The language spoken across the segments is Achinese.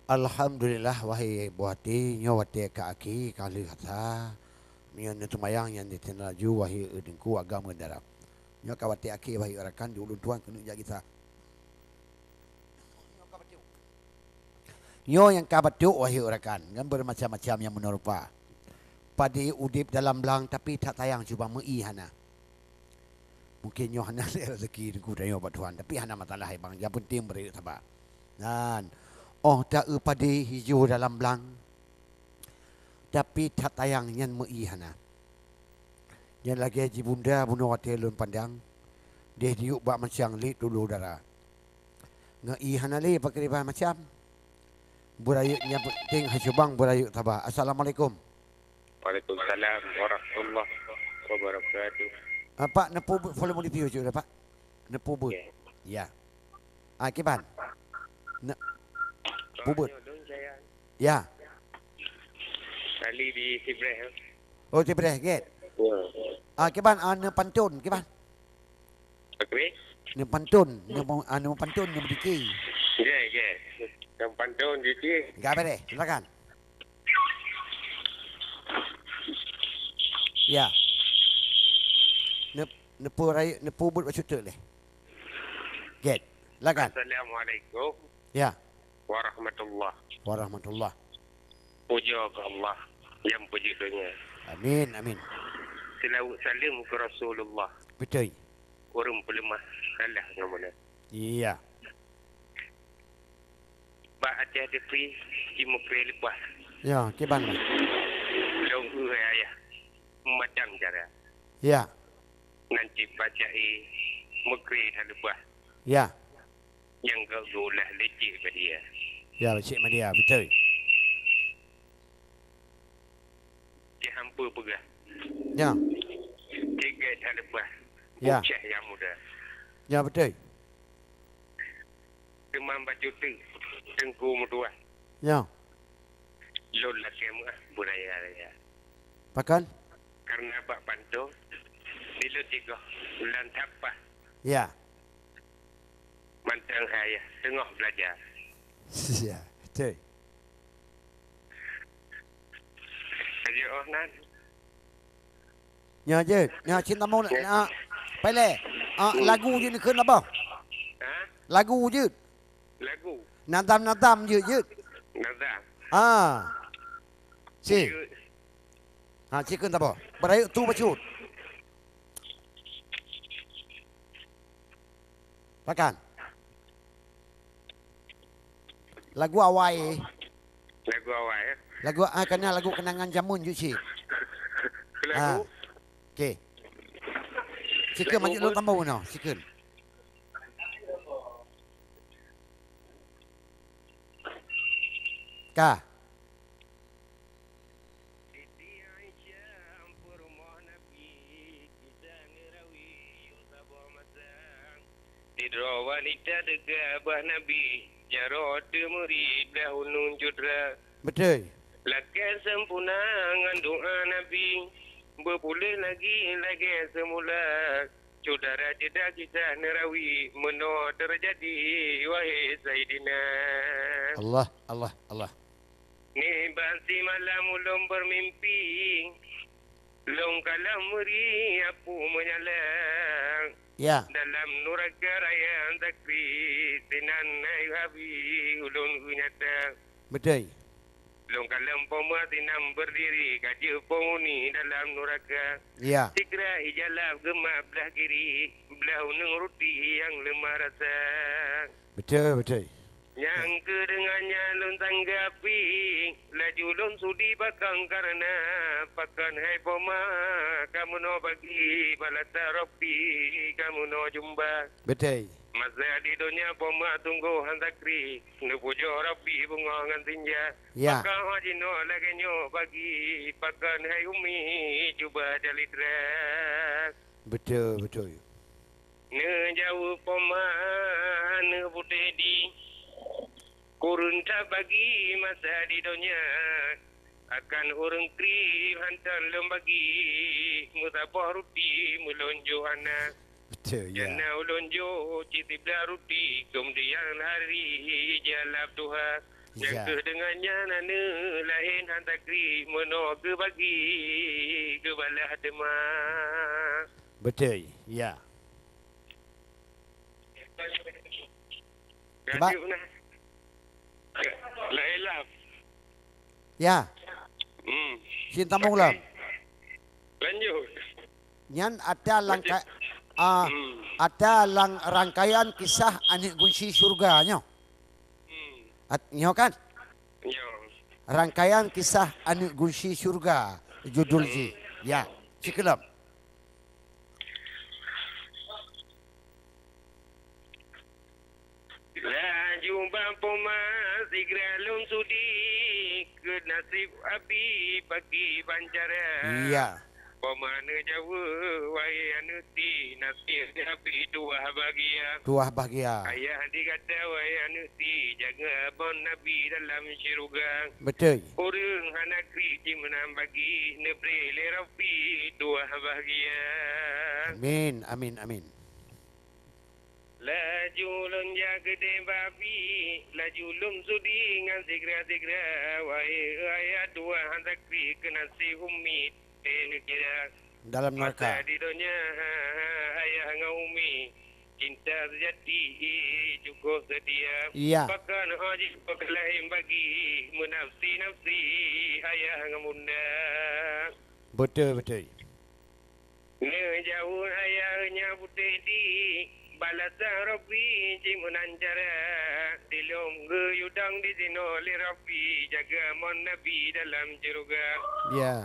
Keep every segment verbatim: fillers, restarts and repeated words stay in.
Alhamdulillah, wahai buah hati, nyoe watée ka akhé, ka lheueh asa. Meunyoe neuseumayang nyan di laju, wahai teungku agam ngon dara. Nyoe ka watée akhé, wahai rakan, di ulôn tuan keuneuk jak gisa. Nyoe nyang ka bacut, wahai rakan, ngon beureumacam-macam nyang meunoe rupa. Padé udeb dalam blang, tapi that sayang cuba meu-ié hana. Mungken nyoe hana lé rezeki teungku tanyoe bak Tuhan, tapi hana masalah, hai bang. Nyang penting beurayeuk saba. Nan, óh ta-eu padé hijô dalam blang, tapi that sayang nyan meu-ié hana. Nyan lagée jibunda bunoe watée lôn pandang, deh diyuek bak macang lé tulo dara. Ngon ié hana lé pakriban macam. Beurayeuk nyang penting hai cubang beurayeuk saba. Assalamualaikum. Waalaikumsalam warahmatullahi wabarakatuh. Ah, Pak, neupubeuet volume audio cit, Pak. Neupubeuet. Ya. Ya. Ah, kiban? Ne-, pubeuet. Ya. Kali di Sibreh. Oh, Sibreh, get. Ya. Ah, kiban, ah, neupantun, kiban? Apa? Neupantun, neupa-, ah, neupantun, neupantun. Ya, ya. Neupantun, zikir. Enggak apa deh, silakan. Ya. Nep-, neupeu rai-, neupeu buet bacut teuk leh. Get. Silakan. Assalamualaikum. Ya. Warahmatullah. Warahmatullah. Puja keu Allah nyang peujeuet donya. Amin, amin. Seulaweuet saleuem keu Rasulullah. Beutôi. Ureuëng peuleumah salah ngon meunan. Iya. Bak até teupie jimeukre leupah. Ya, kiban lah. Lôn eu ayah macam cara. Ya. Ngon cit bak ca'e meukre that leupah. Ya. Nyang ka geulah lé Cik Madia. Ya, Cik Madia, beutôi. Cik hampeue peugah. Ya. Cik gét that leupah. Ya. Bocah nyang muda. Ya, beutôi. Teuma bacut teuk teungku meutuah. Ya. Lôn lakée meuah beuraya-raya. Pakon? Kareuna bak pantoe dilôn jigoh lam tapah. Ya. Mantong hai teungoh beulaja. Ya, beutôi. Ajoh nan. Nyoe jeuet. Nyoe cit tamu na, na, pele. Ah, lagu jeuet neukheun apa? Ha? Lagu jeuet. Lagu. Nadam-nadam jeuet, jeuet. Nadam. Ah. Si. Jeuet. Ha, cit kheun saboh. Beurayeuk tu bacut. Pakon? Lagu awai. Lagu awai, ya? Lagu, ah, kana lagu kenangan jameun jeuet cit. Lagu? Ah. Okey. Cit kheun maju lôn tambah noh, cit kheun. Ka. Siti Aisyah peurumoh Nabi, kisah neurawi yôh saboh masa. Sidroe wanita teuka bak Nabi, jaroe teumeuri blaih uneuen cut ra. Beutôi. Lakée sampoereuna ngon doá Nabi, beupuléh lagi lagée seumula. Syedara jeuet kisah neurawi meunoe teujadi, wahé Saidina. Allah, Allah, Allah. Nibak simalam ulôn beumimpi, lôn kalon meuri apui meunyala. Ya. Dalam nuraka raya Zakri, sinan hai Habib ulôn eu nyata. Beutôi. Lôn kalon Po Ma sinan beurdiri, ka jeuet peunghuni dalam nuraka. Ya. Sikra ié jalab geumat blaih kiri, blaih uneuen ruti nyang leumah rasa. Beutôi, beutôi. Nyang keu deungon nyan lôn tanggapi, laju lôn sudi pakon kareuna, pakon hai Po Ma, ka meunoe bagi, balasan Rabbi ka meunoe jeumba. Beutôi. Masa di donya Po Ma tunggôh han Zakri, neupujoe Rabbi beungoh ngon sinja. Ya. Pakon jinoe lagée nyoe bagi, pakon hai Umi cuba calitra. Beutôi, beutôi. Neujaweueb Po Ma, neuputéh di. Kureueng that bagi masa di donya, akan ureuëng krib hantom lôn bagi, meusaboh ruti meulôn jôh hana. Beutôi, ya. Nyang na ulôn jôh cit siblaih ruti, keumudian hari jalab tuha. Nyang Ya. keuh deungon nyan aneuk laén han takri meunoe geubagi geubalah teuma. Beutôi, ya. Cuba. Lanjut nah. Laén lah. Ya. Hmm. Sin tamong lom. Lanjut. Nyan ata langka-, Lanjut. ah, Hmm. ata lang-, rangkaian kisah aneuk gunsi syurga nyoe. Hmm. At-, nyoe kan? Nyoe. Rangkaian kisah aneuk gunsi syurga judul jih. Ya, siklop. Laju bak poma sigra lôn sudi keu naseb abi pagi bancara. Iya. Poma neujaweueb, wahai aneuk ti, naseb abi tuwah bahagia. Tuwah bahagia. Ayah di gata, wahai aneuk ti, jaga amon Nabi dalam syeuruga. Beutôi. Ureueng hana kriet jimeunan bagi, neubri lé Rabbi tuwah bahagia. Amin, amin, amin. Laju lôn jak keudeh babi, laju lôn sudi ngon sigra-sigra, wahai ayah tuwah han takri keu naseb umi, eh, neukira. Dalam neraka. Masa di donya, ayah ngon umi, cinta seujati, cukup seutia. Iya. Pakon ho jih pakon laén bagi, meunafsi-nafsi ayah ngon bunda. Beutôi, beutôi. Neujaweueb ayah nyan putéh di, balasan Rabbi cit meunan cara. Dilôn geuyue dong disinoe lé Rabbi, jaga amon Nabi dalam syeuruga. Ya.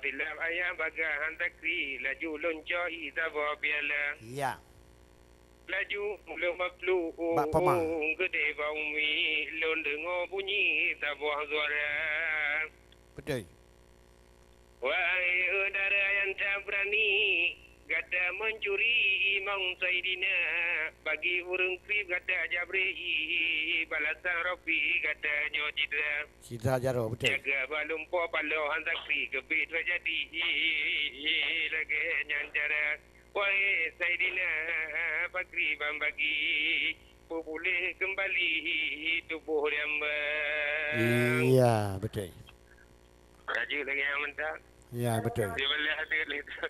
Silap ayah bagah han takri, laju lôn cok ié saboh piala. Ya. Laju lôn baplueng Bak poma. Keudeh bak umi, lôn deungoe bunyi saboh suara. Beutôi. Wahai dara nyang that beurani, gata meuncuri imong Saidina, bagi ureueng kriet gata jak bri, balasan Rabbi gata nyoe cidra. Cidra jaroe, beutôi. Jaga bak lumpoe paloe han takri keubiet teujadi, lagée nyan cara. Wahai Saidina, pakri ban bagi, peupuléh keumbali tuboh nyang ban. Iya, beutôi. Raja lagée nyang mantap. Ya, beutôi. Dia boleh hadir lé tu.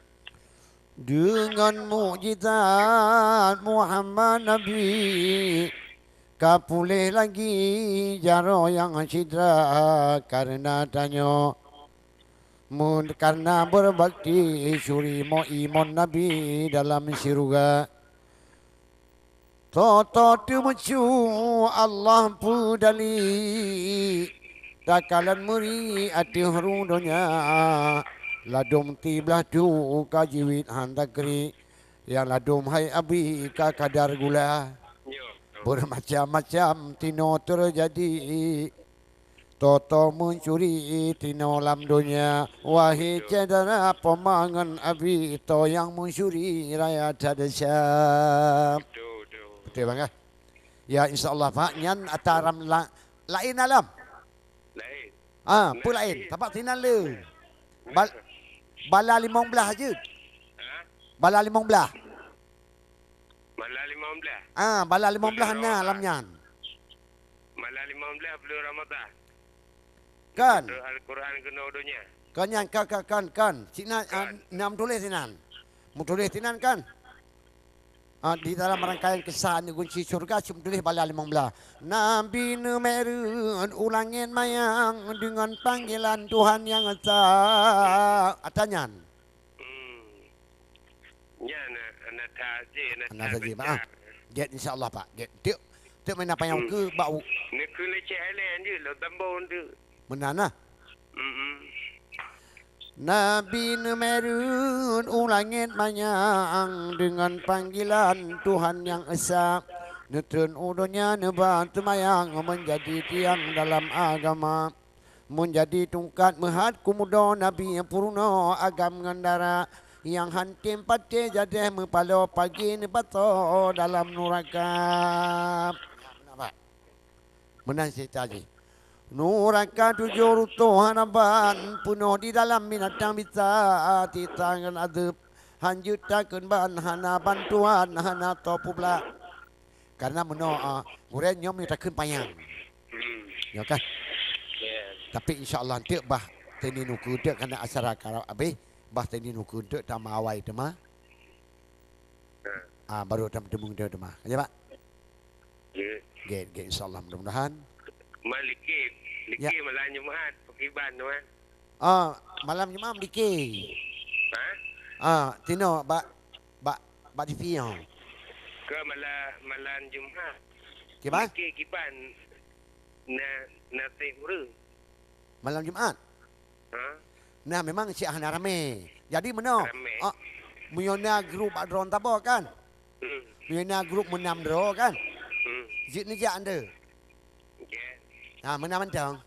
Deungon mukjizat Muhammad Nabi, ka puléh lagi jaroe nyang cidra kareuna tanyoe. Mun kareuna beurbakti suri mo imong Nabi dalam syeuruga. Toto teumeucue Allah peudali, takalon meuri ateueh rueng donya, ladôm tiblah tu ka jiwét han takri, nyang ladôm hai abi ka kadar gula. Beurmacam-macam tinoe teujadi. Toto meuncuri tinoe lam donya, wahé syedara poma ngon abi, toh nyang meuncuri raya that desya. Betul, betul. Betul, Bang, eh? Ya, insya Allah, Pak. Nyan ata ram la-, laén alam. Laén. Ah, peue laén? Laén. Tapak sinan le. Bal-, bala limong blaih jeuet. Ha? Bala limong blaih. Bala limong blaih. Ah, bala limong blaih na lam nyan. Bala limong blaih buleuen Ramadhan. Kan? Terus Al-Quran keunoe donya. Kan nyan, kan, kan, kan, kan. Sinan, ah, na meutuléh sinan. Meutuléh sinan kan? Ah, di dalam rangkaian kisah aneuk gunci syurga, cuma tuléh bala limong blaih. Nabi neumeuruet u langét manyang deungon panggilan Tuhan nyang esa. Ata nyan. Hmm. Nyan na, na that jih, na that jih, Pak, ah. Gét, insya Allah, Pak. Gét. Tiep, tiep meunan panyang keu bak u- Neukeu lecet Thailand jeuet, lôn tambong tu. Meunan nah. Mm-mm. Nabi neumeuruet u langét manyang deungon panggilan Tuhan nyang esa. Neutrön u donya neuba teumayang meunjadi tiang dalam agama. Meunjadi tungkat meuhat kumudo Nabi peurunoe agam ngon dara nyang han tem patéh jadeh meupaloe pagi neupasoe dalam nuraka. Meunan ceurita jih. Nuraka tujoh rutoh hana ban, peunoh di dalam binatang bisa, sisa ngon azeueb. Han jeuet takheun ban, hana bantuan, hana toe peublah. Karena meunoe, ah, gurèe nyoe meunyoe takheun panyang. Hmm. Ya kan? Ya. Tapi insya Allah enteuk bah teunin ukeue enteuk karena acara karab habéh, bah teunin ukeue enteuk tamawai teuma. Ha. Ah, baru tam-, teumeung teuma. Ya, Pak? Ya. Gét, gét, insya Allah, mudah-mudahan. Ma, like, like Ya. malam Jumat, pakriban, Wan. Ah, malam Jumat like. Ha? Ah, tinoe bak, bak, bak T V nyoe. Ke mala-, malam Jumat. Kiban? Like kiban na, na teuh ureueng. Malam Jumat? Ha? Nah, memang siat hana ramé. Jadi meunoe, Ramé. ah, meunyoe na grup bak droe taboh kan? Hmm. Meunyoe na grup meunam droe kan? Hmm. Jeuet neujak ande. Jeuet. Ha, meunam mantong.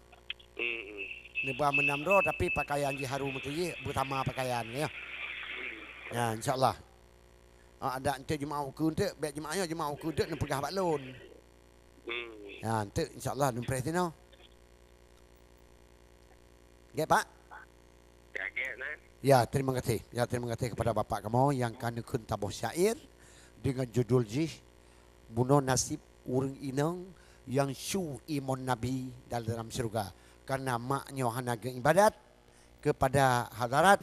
Hmm, hmm. Neuba meunam droe tapi pakaian jih haru meuteujih, beutama pakaian ya. Hmm. Ya, insya Allah. Ah, adak enteuk Jumat ukeue enteuk, bèk Jumat nyoe, Jumat ukeue enteuk neupeugah bak lôn. Hmm. Ya, enteuk insya Allah lôn preh sinoe. Gét, Pak? Ya, gét, nah. Ya, terima kasih. Ya, terima kasih kepada Bapak kamoe nyang ka neukheun saboh syair dengan judul jih, Bunoe Naseb Ureueng Inong Nyang Su Imon Nabi Dalam Syeuruga. Karena mak nyoe hana geuibadat kepada hadarat,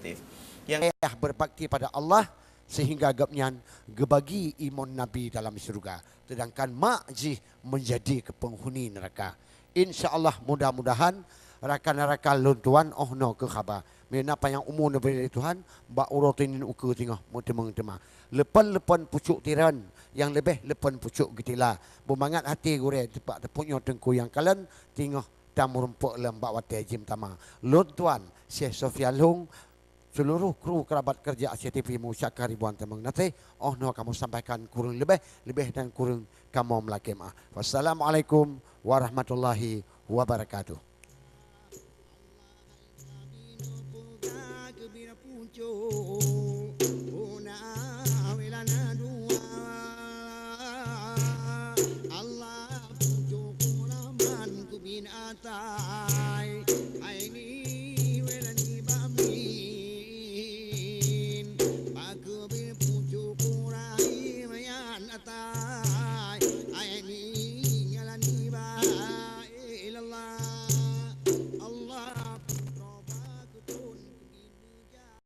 nyang payah berbakti pada Allah, sehingga gobnyan geubagi imon Nabi dalam syeuruga, sedangkan mak jih menjadi ke penghuni neraka. Insya Allah, mudah-mudahan rakan-rakan lôn tuan 'oh noe keu haba. Meunyoe na panyang umu neubri lé Tuhan, bak uroe teunin ukeue singoh meuteumeung teuma. Leupon-leupon pucok tireuen, nyang leubeh leupon pucok geutila. Beumangat até gurèe teupak teupeu nyoe teungku nyang kalon, singoh tameurumpok lom bak watèe jimeutamah. Lôn tuan Syekh Sofyan Lhung, seluruh kru kerabat kerja Aceh T V mengucapkan ribuan terima kasih. 'Oh noe kamoe sampaikan kureueng leubeh, leubeh dan kureueng kamoe meulakèe meu'ah. Wassalamualaikum warahmatullahi wabarakatuh.